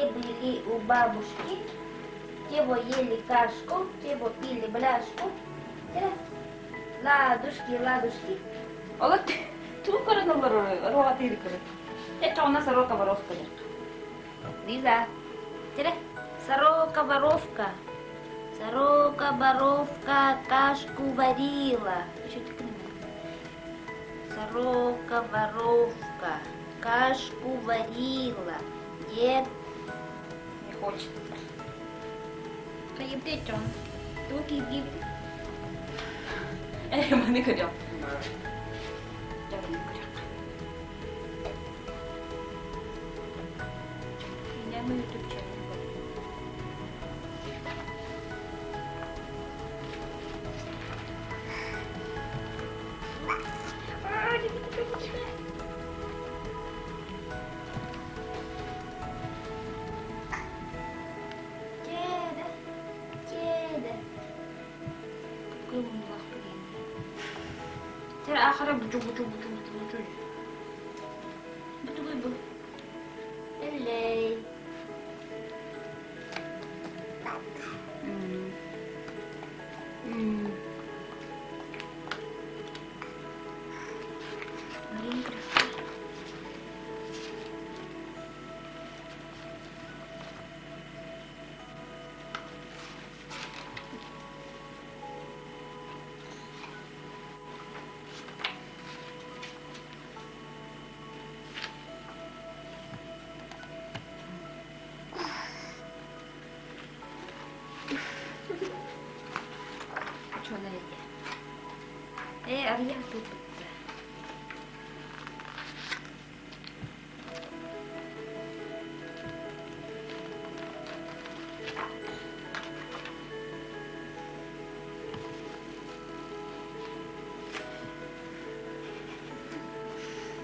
Жили-были у бабушки, те ели кашку, те пили бляшку. Ладушки, ладушки. Олор тугу көрөн олорор оруоҕа көрөр. Эчоҕуна сорока воровка диэх. Лиза, тире. Сорока воровка. Сорока воровка кашку варила. Сорока воровка кашку варила. Дед Не хочет. Кайып дон. Тугу кииргиибит? Э, маны көрүөх. Дьэ, маны көрүөх. Киинэми YouTube channel Дьээдэ, дьээдэ. Чэ, аахара бучу бучу бучу бучу бучу. Бутугуй бу. Эллэй. Марина красивая. Чуона эйэ. Ээ, арыйах тыыппытта.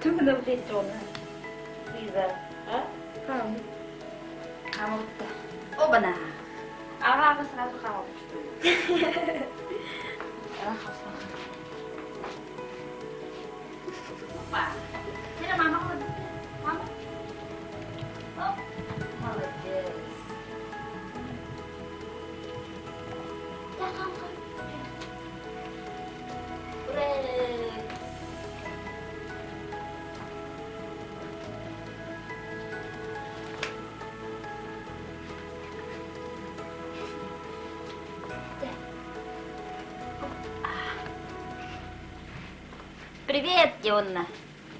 Түгүнэ бутетчоона. Лиза, а? Хаамы. Хаамыбытта. Обана! Аҕа-аҕа сразу хаамабыт что ли? Опа! Мира, мама молодец. Мама. Оп. Молодец. Да, хам, хам. Ура! Привет, Дионна.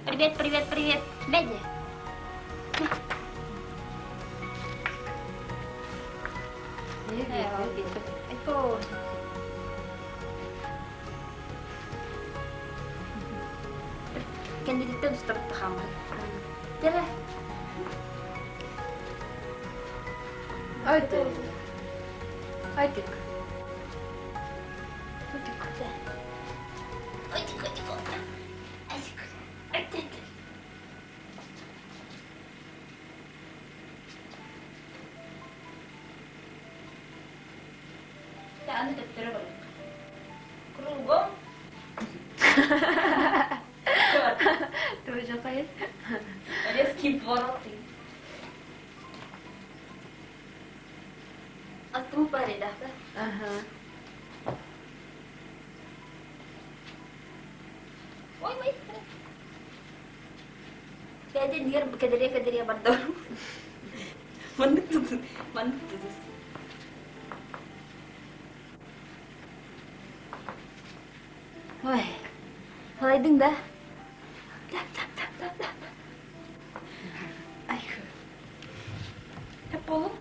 Привет, привет, привет. Беди. Айфон. Кэннититтэн устабытта хаамар. Тэлэ. Айты. Айтык. Айтык. Айтык, айтык. Айтык. Айтык. Аны төттөрө барык. Кругом. Тоже хайыс. Резкий поворот. Аттым парида. Ага. Ой, ой. Бәден дигәр кәдәрия кәдәрия барды. Маннык тутун. Маннык тутун. Ой. Алайдың да. Да, да, да, да, да. Ай. Тап болу.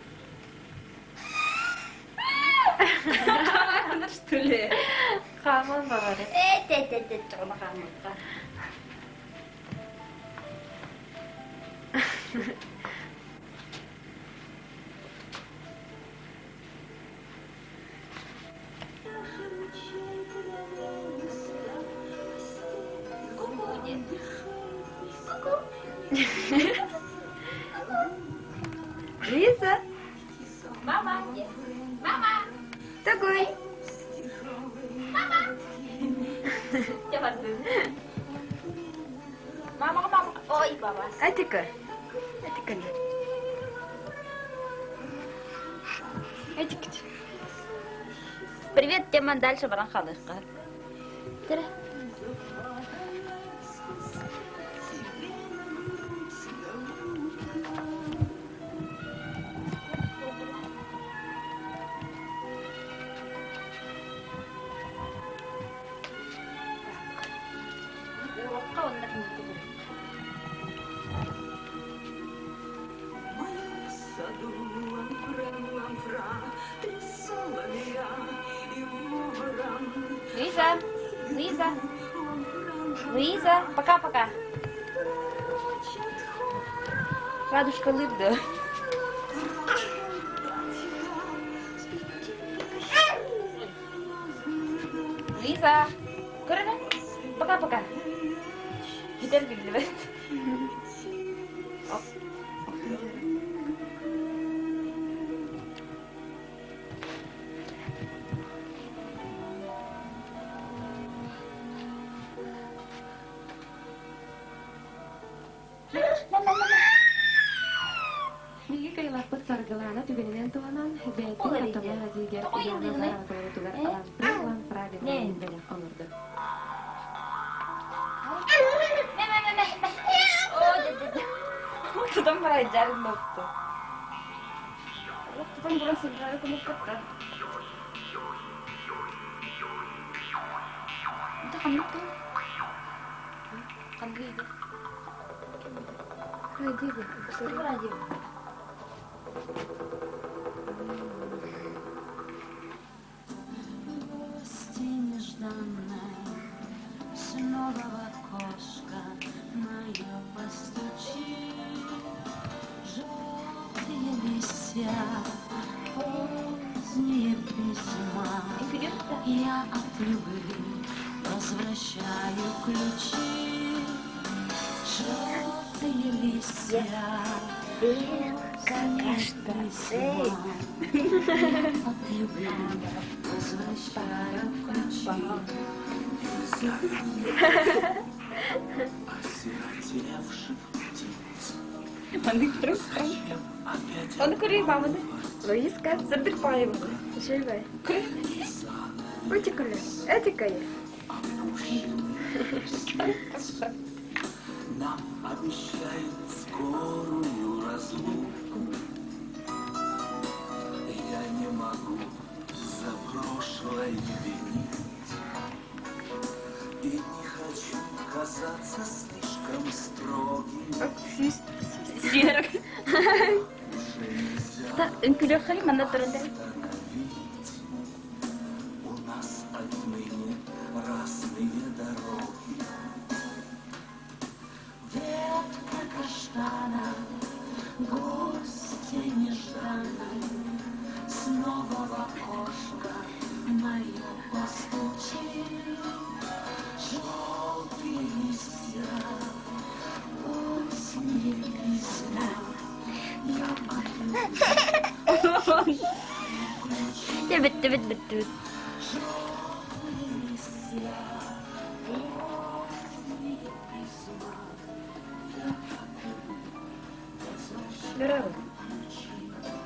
Что ли? Хааман баҕары. Э, те, те, те, чоҕуна хааммыкка. Ку-ку, дед. Ку-ку. Лиза, Мама, дед. Мама. такой. Мама. Я бардым. Мама, мама. Ой, баба. Айтыка. Айтыка. Привет, Тема, дальше баран халыхха. Лиза, Лиза, Луиза, пока-пока. Радужка лыбда. Лиза, көрүнэ. Пока-пока. Бүтэр биллибэт. Биһиги кыайылаахпыт Саргылаана түгэнинэн туһанан, бэйэтин тапталлаах эдьиийигэр Яна Захароватыгар Лампри Лампралина бэлэх оҥордо. Тутан барайдьарын буолту. Тутан баран сылдьаары кумуккатта. Это ханнык тыл? Ханнык иде? Радио. Радио. Гости нежданной, снова в окошко мое постучи. Желтые листья, поздние письма, я от любви возвращаю ключи. Желтые листья, Белка письма, от любви возвращаю ключи. Осиротевших птиц. Маннык тұрып. Зачем опять Оны көрейік маманы. Луизка, Сырдык паевы. живая. Утикуля, этикая. опущенные ресницы Нам обещают скорую разлуку. Я не могу за прошлое винить И не хочу казаться слишком строгим. Сиэрик. Уже нельзя Үҥкүүлүөххэ манна туран остановить. У нас отныне разные дороги. Ветка каштана, гостья нежданной, Снова в окошко мое постучи. Желтые листья, поздние письма, Я от любви Дьэ бүттүбүт бүттүбүт. Желтые листья, поздние письма, Я от любви возвращаю Здорово. ключи.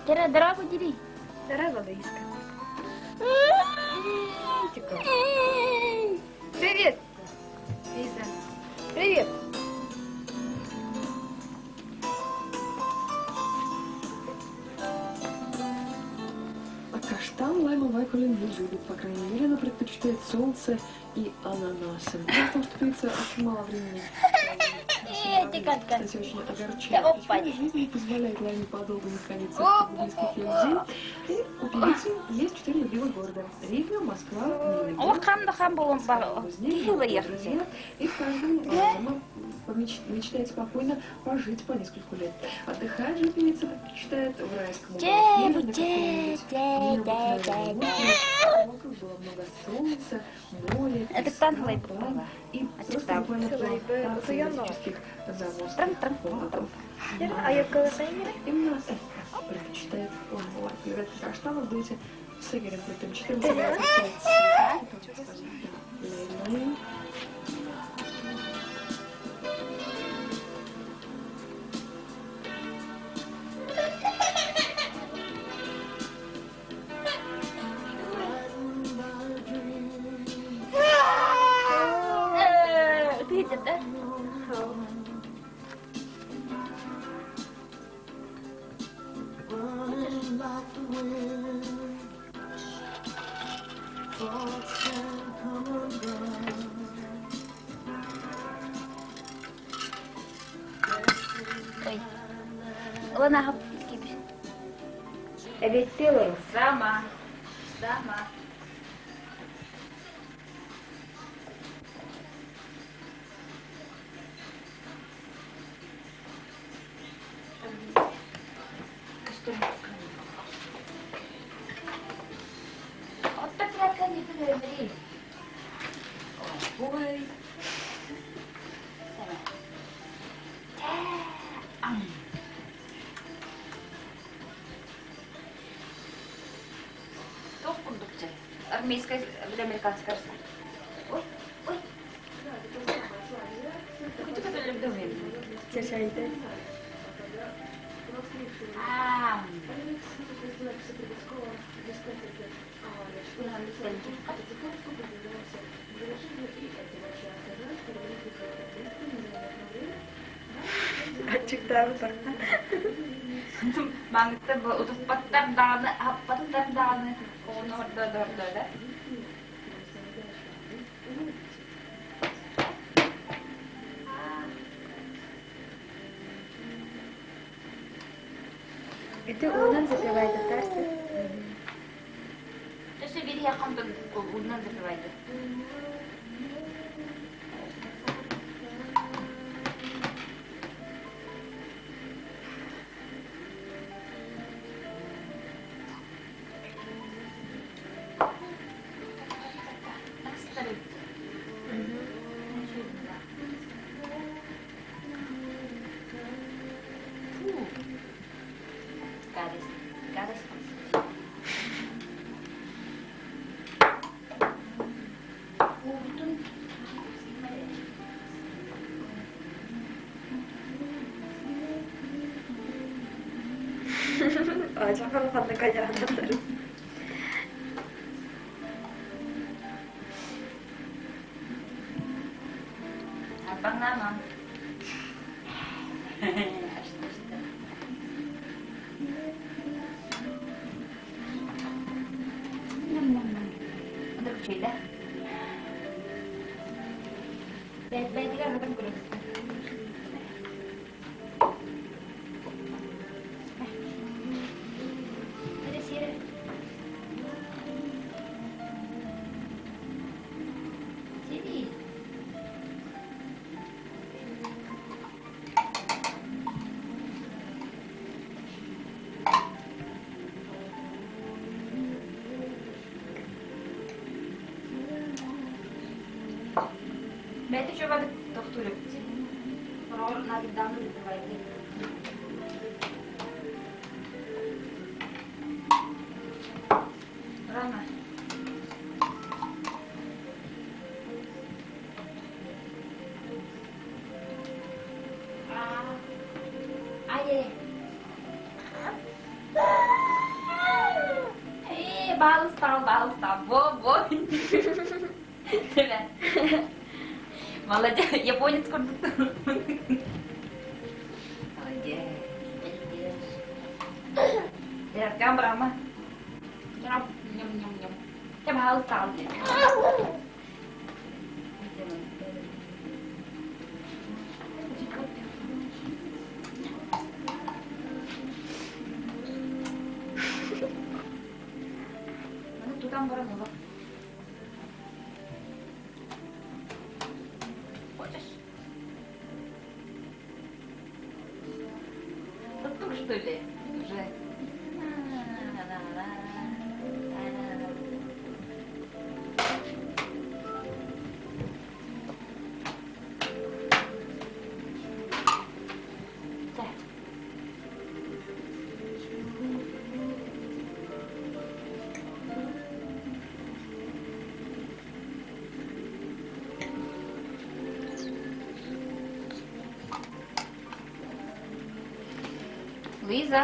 Кира, дорогу дери. Здорово, Луизка. Утика. Привет, Лиза. Привет. А каштан Лайма Вайкулен не любит, по крайней мере, она предпочитает солнце и ананасы. Дело в том, что певица очень мало времени Эти катка. Кстати, очень огорчает. Опа. Печальная жизнь не позволяет Лайме подолгу находиться в близких ей людей. И у певицы есть четыре любимых города. Рига, Москва, Нижний Ол хам да хам болон бар. Киһи друзья, и в каждом дома мечтает спокойно пожить по нескольку лет. Отдыхать же певица предпочитает в райском уголке, на каком-нибудь необыкновенном острове. Вокруг было много солнца, море, Это песка, танглай пальм и А просто там? буквально плантация экзотических заморских плодов. Именно это предпочитает Лайма Вайкулен. Каштанов в дуэте с Игорем Крутым. 14.25. Лейла. Ой. Ылан аһап киирбит. Эбиэттии олорор. Сама. Сама. Отто прятка не подобри. Ой. Туох курдук дьэ? Армейская, били американская. Ой, ой. Чачайда. Аа. Аччыктаабыт барда. Маҥнайгыта утуппаттар даҕаны, аһаппаттар даҕаны, оҕону ордо да. Ити уунан запивайдатарсы. Өссө биир иһиэххэ уунан запивайды. Гадость. Гадость. Уутун. Ачахан ханна кайаанатар. Арбаҥнаамаҥ. Ынырык үчүгэйдэ. Бэйэтигэр аһатан көрөбүт. Эрэ сиэрэ. Сири. Бэйэтэ үчүгэйдик тохтуур эбит. Сороҕор наадыйдаҕына запивайды. Рано. Ай-яй. Э, баалыстаал, баалыстаал. Во, во. Молодец, японец курдук. Молодец, молодец. Дэркам брама. Ням-ням-ням. Я баалыстаал. Маны тутан баран ыла. Хочешь? Туттук, что ли? Уже. Так. Луиза,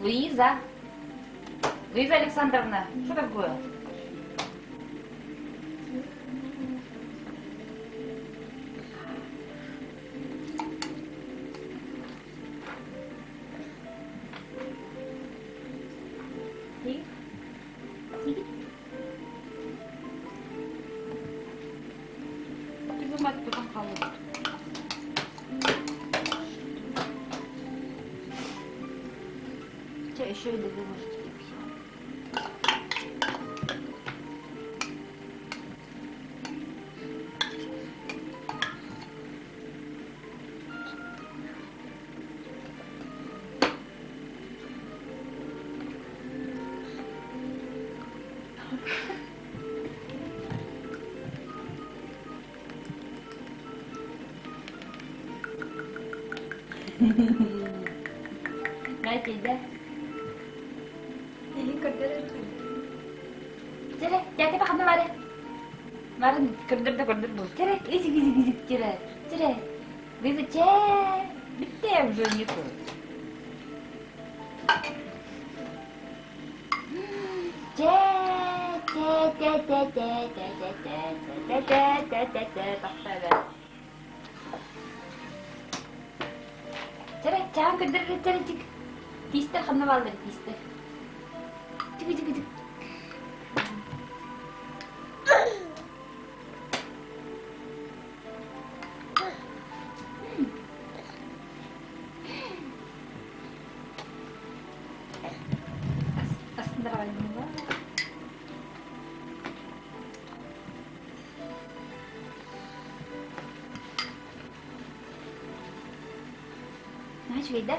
Луиза, Луиза Александровна, что такое? Ты? мать тутан хааллыбыт. Чэ, еще и две ложечки все. Знаете, да? Эһин көрдөрөр Чere, дядя пахана бары. Барын көрдөр да көрдөр бу. Чere, изик изик изик чere. Чere. Бизі че. Битте уже нету. Че, че, че, че, че, че, че, че, че, че, че, че, че, тахтара. Чere, чаан көрдөр чere чик. Тистер ханна балдар тистер. Чик чик чик. Астындырған Знаешь, да?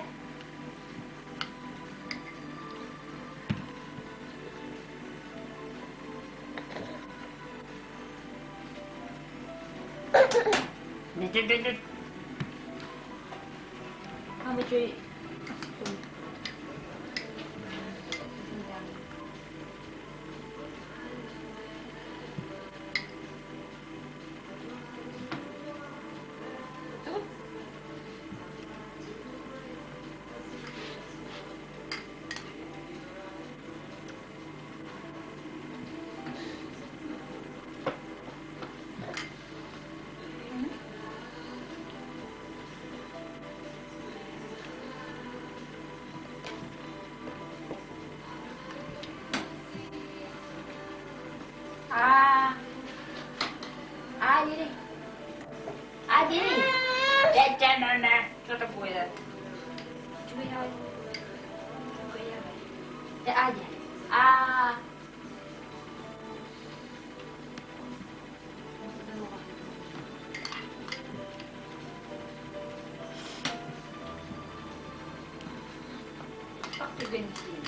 Мама, что А, а, дири. А, дири. Что такое? Чуя. Чуя. А, ди. А. Так ты гонси.